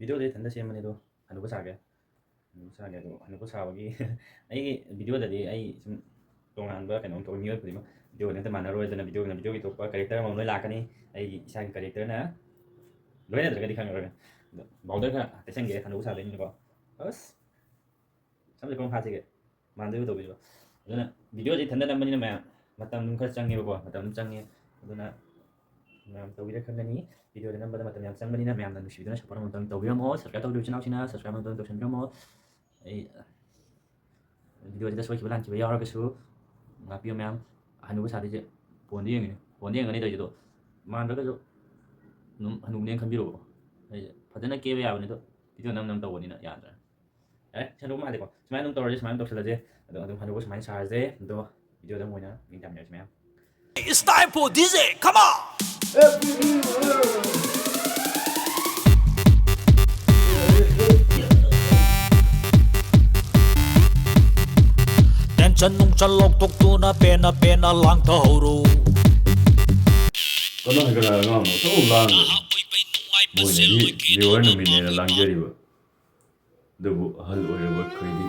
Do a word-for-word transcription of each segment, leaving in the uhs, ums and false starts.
ꯚꯤꯗꯤꯑꯣꯗꯤ ꯏꯊꯟꯇ ꯁꯦꯝꯕꯅꯦ ꯑꯗꯣ, ꯍꯅꯨꯕ ꯁꯥꯒꯦ꯫ ꯍꯅꯨꯕ ꯁꯥꯒꯦ ꯑꯗꯣ, ꯍꯅꯨꯕ ꯁꯥꯕꯒꯤ ꯑꯩꯒꯤ ꯚꯤꯗꯤꯑꯣꯗꯗꯤ ꯑꯩ ꯁꯨꯝ ꯇꯣꯉꯥꯟꯕ ꯀꯩꯅꯣꯝ ꯇꯧꯋꯤ, ꯃꯤꯑꯣꯏ ꯈꯨꯗꯤꯡꯃꯛ ꯚꯤꯗꯤꯑꯣ ꯅꯠꯇ ꯃꯥꯟꯅꯔꯣꯏ꯫ ꯑꯗꯨꯅ ꯚꯤꯗꯤꯑꯣꯒꯤꯅ ꯚꯤꯗꯤꯑꯣꯒꯤ ꯊꯣꯛꯄ ꯀꯦꯔꯦꯛꯇꯔ ꯑꯃꯃꯝ ꯂꯣꯏ ꯂꯥꯛꯀꯅꯤ꯫ ꯑꯩꯒꯤ ꯏꯁꯥꯒꯤ ꯀꯦꯔꯦꯛꯇꯔꯅ ꯂꯣꯏ ꯅꯠꯇ꯭ꯔꯒꯗꯤ ꯈꯪꯉꯔꯣꯏ꯫ ꯑꯗꯣ ꯄꯥꯎꯗꯔ ꯈꯔ ꯇꯩꯁꯟꯒꯦ, ꯍꯅꯨꯕ ꯁꯥꯗꯣꯏꯅꯤꯅꯀꯣ꯫ ꯑꯁ! ꯁꯝꯁꯦ ꯀꯔꯝ ꯐꯥꯠꯁꯤꯒꯦ? ꯃꯥꯟꯗꯣꯏꯕ ꯇꯧꯕꯤꯕ꯫ ꯑꯗꯨꯅ ꯚꯤꯗꯤꯑꯣꯁꯦ ꯏꯊꯟꯗ ꯅꯝꯕꯅꯤꯅ ꯃꯌꯥꯝ ꯃꯇꯝ ꯑꯗꯨꯝ ꯈꯔ ꯆꯪꯉꯦꯕꯀꯣ, ꯃꯇꯝ ꯑꯗꯨꯝ ꯆꯪꯉꯦ꯫ ꯑꯗꯨꯅ ꯃꯌꯥꯝ ꯇꯧꯕꯤꯔ ꯈꯪꯒꯅꯤ꯫ ꯚꯤꯗꯤꯑꯣꯗ ꯅꯝꯕꯗ ꯃꯇꯝ ꯌꯥꯝ ꯆꯪꯕꯅꯤꯅ ꯃꯌꯥꯝꯅ ꯅꯨꯡꯁꯤꯕꯤꯗꯨꯅ ꯁꯞꯄꯣꯔꯠ ꯑꯃꯇꯪ ꯇꯧꯕꯤꯔꯝꯃꯣ꯫ ꯁꯕꯁꯀ꯭ꯔꯥꯏꯕ ꯇꯧꯗ꯭ꯔꯤꯕ ꯏꯆꯤꯟ ꯏꯅꯥꯎꯁꯤꯡꯅ ꯁꯕꯁꯀ꯭ꯔꯥꯏꯕ ꯑꯃꯇꯪ ꯇꯧꯁꯟꯕꯤꯔꯝꯃꯣ꯫ ꯑꯩ ꯚꯤꯗꯤꯑꯣꯁꯤꯗ ꯁꯣꯏꯈꯤꯕ ꯂꯥꯟꯈꯤꯕ ꯌꯥꯎꯔꯒꯁꯨ ꯉꯥꯛꯄꯤꯌꯨ ꯃꯌꯥꯝ꯫ ꯑꯍꯟ ꯅꯨꯄꯥ ꯁꯥꯗꯣꯏꯁꯦ ꯐꯣꯟꯗ ꯌꯦꯡꯉꯤꯅꯦ, ꯐꯣꯟꯗ ꯌꯦꯡꯒꯅꯤ ꯇꯧꯔꯤꯁꯦ꯫ ꯑꯗꯣ ꯃꯥꯟꯗ꯭ꯔꯒꯁꯨ ꯑꯗꯨꯝ ꯍꯅꯨꯕꯅꯦꯅ ꯈꯟꯕꯤꯔꯣꯀꯣ꯫ ꯑꯩꯁꯦ ꯐꯖꯅ ꯀꯦꯕ ꯌꯥꯕꯅꯤ, ꯑꯗꯣ ꯚꯤꯗꯤꯑꯣ ꯅꯝ ꯅꯝ ꯇꯧꯕꯅꯤꯅ ꯌꯥꯗ꯭ꯔꯦ꯫ ꯌꯥꯔꯦ, ꯁꯦꯡꯗꯣꯛꯄ ꯃꯥꯜꯂꯦꯀꯣ꯫ ꯁꯨꯃꯥꯏꯅ ꯑꯗꯨꯝ ꯇꯧꯔꯁꯦ, ꯁꯨꯃꯥꯏꯅ ꯑꯗꯨꯝ ꯇꯧꯁꯜꯂꯁꯦ꯫ ꯑꯗꯣ ꯑꯗꯨꯝ ꯍꯅꯨꯕ ꯁꯨꯃꯥꯏꯅ ꯁꯥꯔꯁꯦ꯫ ꯑꯗꯣ ꯚꯤꯗꯤꯑꯣꯗ ꯑꯃꯨꯛ ꯑꯣꯏꯅ ꯅꯤꯡꯊꯝꯅꯔꯁꯤ ꯃꯌꯥꯝ꯫ It's time for D J, come on! Tension ꯅꯨꯡꯁꯟ ꯂꯧꯊꯣꯛꯇꯨꯅ ꯄꯦꯟꯅ ꯄꯦꯟꯅ ꯂꯥꯡꯊꯍꯧꯔꯣ꯫ ꯀꯅꯥ ꯀꯅꯥ ꯑꯉꯥꯡꯅꯣ ꯑꯗꯨꯝ ꯂꯥꯡꯉꯤꯗꯣ? ꯃꯣꯏꯅꯗꯤ ꯂꯤꯑꯣꯔ ꯅꯨꯃꯤꯠꯅꯦꯅ ꯂꯥꯡꯖꯔꯤꯕ꯫ ꯑꯗꯨꯕꯨ ꯑꯍꯜ ꯑꯣꯏꯔꯕ ꯑꯩꯈꯣꯏꯗꯤ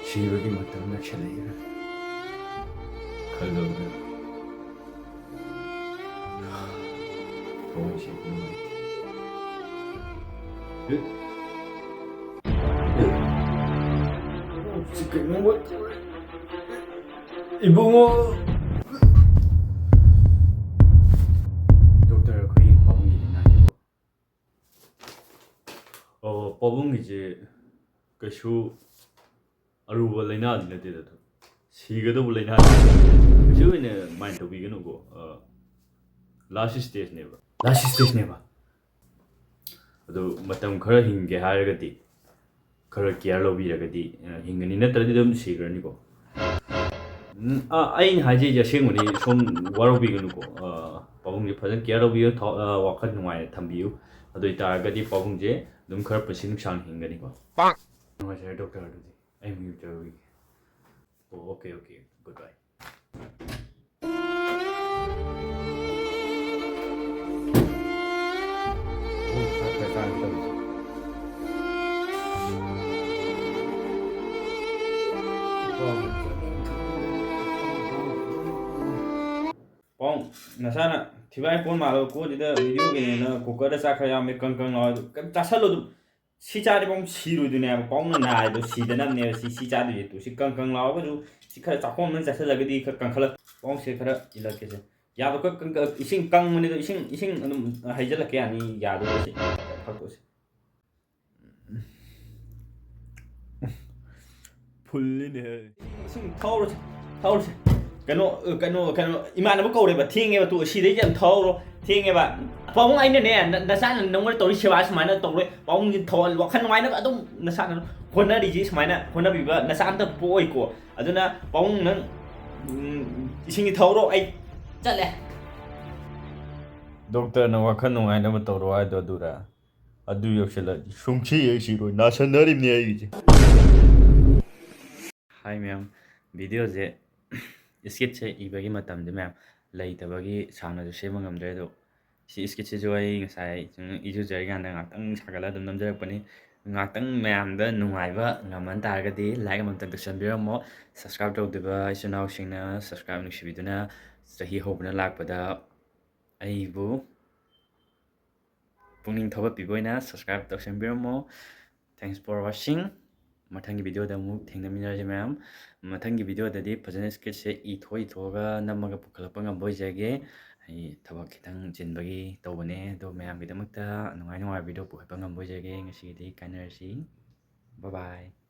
ꯁꯤꯕꯒꯤ ꯃꯇꯝ ꯅꯛꯁꯜꯂꯛꯏꯔ ꯈꯜꯂꯨꯕꯗ ꯊꯃꯣꯏꯁꯦ ꯅꯨꯡꯉꯥꯏꯇꯦ꯫ ꯁꯤ ꯀꯩꯅꯣ? ꯏꯕꯨꯡꯉꯣ! ꯗꯣꯛꯇꯔ, ꯑꯩꯈꯣꯏꯒꯤ ꯄꯥꯕꯨꯡꯒꯤ ꯂꯥꯏꯅꯥꯁꯤꯕꯨ? ꯑꯣ, ꯄꯥꯕꯨꯡꯒꯤꯁꯦ ꯀꯩꯁꯨ ꯑꯔꯨꯕ ꯂꯥꯏꯅꯥꯗꯤ ꯅꯠꯇꯦꯗ, ꯑꯗꯨꯝ ꯁꯤꯒꯗꯧꯕ ꯂꯥꯏꯅꯥꯗꯤ꯫ ꯀꯩꯁꯨ ꯑꯣꯏꯅ mind ꯇꯧꯕꯤꯒꯅꯨꯀꯣ꯫ ꯑ, last stageꯅꯦꯕ꯫ Last stageꯅꯦꯕ? ꯑꯗꯨ ꯃꯇꯝ ꯈꯔ ꯍꯤꯡꯒꯦ ꯍꯥꯏꯔꯒꯗꯤ, ꯈꯔ care ꯂꯧꯕꯤꯔꯒꯗꯤ, ꯑ, ꯍꯤꯡꯒꯅꯤ, ꯅꯠꯇ꯭ꯔꯗꯤ ꯑꯗꯨꯝ ꯁꯤꯈ꯭ꯔꯅꯤꯀꯣ꯫ ꯎꯝ, ꯑ, ꯑꯩꯅ ꯍꯥꯏꯖꯩꯁꯦ ꯑꯁꯦꯡꯕꯅꯤ, ꯁꯣꯝ ꯋꯥꯔꯧꯕꯤꯒꯅꯨꯀꯣ꯫ ꯑ, ꯄꯥꯕꯨꯡꯁꯦ ꯐꯖꯅ care ꯂꯧꯕꯤꯌꯨ, ꯊ-, ꯑ, ꯋꯥꯈꯜ ꯅꯨꯡꯉꯥꯏꯅ ꯊꯝꯕꯤꯌꯨ꯫ ꯑꯗꯨ ꯑꯣꯏꯇꯥꯔꯒꯗꯤ ꯄꯥꯕꯨꯡꯁꯦ ꯑꯗꯨꯝ ꯈꯔ ꯄꯨꯟꯁꯤ ꯅꯨꯡꯁꯥꯡꯅ ꯍꯤꯡꯒꯅꯤꯀꯣ꯫ ꯅꯨꯡꯉꯥꯏꯖꯔꯦ ꯗꯣꯛꯇꯔ, ꯑꯗꯨꯗꯤ ꯑꯩ ꯑꯃꯨꯛ ꯌꯧꯖꯔꯨꯈꯤꯒꯦ꯫ ꯑꯣ, okay, okay, goodbye꯫ ꯑꯣ, ꯆꯥꯛ ꯈꯔ ꯆꯥꯔꯒꯦ ꯇꯧꯔꯤꯁꯦ꯫ ꯅꯁꯥꯅ ꯊꯤꯕꯥꯏ ꯀꯣꯟ ꯃꯥꯜꯂꯕ ꯀꯣꯟꯁꯤꯗ ꯚꯤꯗꯤꯑꯣꯒꯤꯅꯦꯅ ꯀꯨꯀꯔꯗ ꯆꯥꯛ ꯈꯔ ꯌꯥꯝꯃꯦ, ꯀꯪ ꯀꯪ ꯂꯥꯎ ꯑꯗꯨ ꯀꯩꯝ ꯆꯥꯁꯜꯂꯨ ꯑꯗꯨꯝ꯫ ꯁꯤ ꯆꯥꯔꯗꯤ ꯄꯥꯎ ꯁꯤꯔꯣꯏꯗꯣꯏꯅꯦ ꯍꯥꯏꯕ, ꯄꯥꯎꯅ ꯅꯥꯏꯗꯣ ꯁꯤꯗꯅꯕꯅꯦꯕ꯫ ꯁꯤ ꯁꯤ ꯆꯥꯗꯣꯏꯁꯦ ꯇꯨ꯫ ꯁꯤ ꯀꯪ ꯀꯪ ꯂꯥꯎꯔꯒꯁꯨ ꯁꯤ ꯈꯔ ꯆꯥꯛꯈꯣꯝ ꯑꯃ ꯆꯥꯁꯤꯜꯂꯒꯗꯤ ꯈꯔ ꯀꯪꯈꯠꯂꯛ꯫ ꯄꯥꯎꯁꯦ ꯈꯔ ꯏꯜꯂꯛꯀꯦꯁꯦ꯫ ꯌꯥꯗꯣ ꯈꯔ ꯀꯪ-, ꯏꯁꯤꯡ ꯀꯪꯕꯅꯤꯗꯣ, ꯏꯁꯤꯡ, ꯏꯁꯤꯡ ꯑꯗꯨꯝ ꯍꯩꯖꯤꯜꯂꯛꯀꯦ ꯌꯥꯅꯤ ꯌꯥꯗꯣ꯫ ꯁꯤ ꯐꯛꯇꯣꯁꯦ꯫ ꯐꯨꯜꯂꯤꯅꯦꯍꯦ꯫ ꯏꯁꯤꯡ ꯊꯧꯔꯁꯦ, ꯊꯧꯔꯁꯦ꯫ ꯀꯩꯅꯣ, ꯀꯩꯅꯣ, ꯀꯩꯅꯣ, ꯏꯃꯥꯟꯅꯕ ꯀꯧꯔꯦꯕ, ꯊꯦꯡꯉꯦꯕ, ꯇꯨ, ꯁꯤꯗꯩꯗꯤ ꯌꯥꯝ ꯊꯧꯔꯣ, ꯊꯦꯡꯉꯦꯕ꯫ ꯄꯥꯕꯨꯡ, ꯑꯩꯅꯅꯦ, ꯅ-, ꯅꯆꯥꯅ ꯅꯉꯣꯟꯗ ꯇꯧꯔꯤ ꯁꯦꯕꯥ ꯁꯨꯃꯥꯏꯅ ꯇꯧꯔꯣꯏ꯫ ꯄꯥꯕꯨꯡꯒꯤ ꯊꯋꯥꯏ, ꯋꯥꯈꯜ ꯅꯨꯡꯉꯥꯏꯅꯕ ꯑꯗꯨꯝ ꯅꯆꯥꯅ ꯍꯣꯠꯅꯔꯤꯁꯤ ꯁꯨꯃꯥꯏꯅ ꯍꯣꯠꯅꯕꯤꯕ ꯅꯆꯥ ꯑꯝꯇ ꯄꯣꯛꯑꯣꯏꯀꯣ꯫ ꯑꯗꯨꯅ ꯄꯥꯕꯨꯡ, ꯅꯪ, ꯎꯝ, ꯏꯁꯤꯡꯗꯤ ꯊꯧꯔꯣ, ꯑꯩ ꯆꯠꯂꯦ꯫ ꯗꯣꯛꯇꯔꯅ ꯋꯥꯈꯜ ꯅꯨꯡꯉꯥꯏꯅꯕ ꯇꯧꯔꯣ ꯍꯥꯏꯗꯣ ꯑꯗꯨꯔꯥ? ꯑꯗꯨ ꯌꯧꯁꯤꯜꯂꯗꯤ ꯁꯨꯡꯁꯤ ꯍꯦꯛ ꯁꯤꯔꯣꯏ, ꯅꯥꯁꯟꯅꯔꯤꯕꯅꯤ ꯑꯩꯒꯤꯁꯦ꯫ ꯍꯥꯏ ꯃꯌꯥꯝ, ꯚꯤꯗꯤꯑꯣꯁꯦ, skitꯁꯦ ꯏꯕꯒꯤ ꯃꯇꯝꯗꯤ ꯃꯌꯥꯝ ꯂꯩꯇꯕꯒꯤ ꯁꯥꯡꯅꯁꯨ ꯁꯦꯝꯕ ꯉꯝꯗ꯭ꯔꯦ꯫ ꯑꯗꯣ ꯁꯤ skitꯁꯤꯁꯨ ꯑꯩ ꯉꯁꯥꯏ ꯁꯨꯝ ꯏꯔꯨꯖꯔꯤꯀꯥꯟꯗ ꯉꯥꯛꯇꯪ ꯁꯥꯒꯠꯂ ꯑꯗꯨꯝ ꯅꯝꯖꯔꯛꯄꯅꯤ꯫ ꯉꯥꯛꯇꯪ ꯃꯌꯥꯝꯗ ꯅꯨꯡꯉꯥꯏꯕ ꯉꯝꯍꯟ ꯇꯥꯔꯒꯗꯤ like ꯑꯃꯇꯪ ꯇꯧꯁꯟꯕꯤꯔꯝꯃꯣ꯫ Subscribe ꯇꯧꯗꯕ ꯏꯆꯤꯟ ꯏꯅꯥꯎꯁꯤꯡꯅ subscribe ꯅꯨꯡꯁꯤꯕꯤꯗꯨꯅ ꯆꯍꯤ ꯍꯧꯕꯅ ꯂꯥꯛꯄꯗ ꯑꯩꯕꯨ ꯄꯨꯛꯅꯤꯡ ꯊꯧꯒꯠꯄꯤꯕ ꯑꯣꯏꯅ subscribe ꯇꯧꯁꯟꯕꯤꯔꯝꯃꯣ꯫ Thanks for watching꯫ ꯃꯊꯪꯒꯤ ꯚꯤꯗꯤꯑꯣꯗ ꯑꯃꯨꯛ ꯊꯦꯡꯅꯃꯤꯟꯅꯔꯁꯤ ꯃꯌꯥꯝ꯫ ꯃꯊꯪꯒꯤ ꯚꯤꯗꯤꯑꯣꯗꯗꯤ ꯐꯖꯅ skitꯁꯦ ꯏꯊꯣꯛ ꯏꯊꯣꯛꯑꯒ ꯅꯝꯃꯒ ꯄꯨꯈꯠꯂꯛꯄ ꯉꯝꯕ ꯑꯣꯏꯖꯒꯦ꯫ ꯑꯩ ꯊꯕꯛ ꯈꯤꯇꯪ ꯆꯤꯟꯕꯒꯤ ꯇꯧꯕꯅꯦ, ꯑꯗꯣ ꯃꯌꯥꯝꯒꯤꯗꯃꯛꯇ ꯅꯨꯡꯉꯥꯏ ꯅꯨꯡꯉꯥꯏꯕ ꯚꯤꯗꯤꯑꯣ ꯄꯨꯈꯠꯄ ꯉꯝꯕ ꯑꯣꯏꯖꯒꯦ꯫ ꯉꯁꯤꯒꯤꯗꯤ ꯀꯥꯏꯅꯔꯁꯤ꯫ Bye bye꯫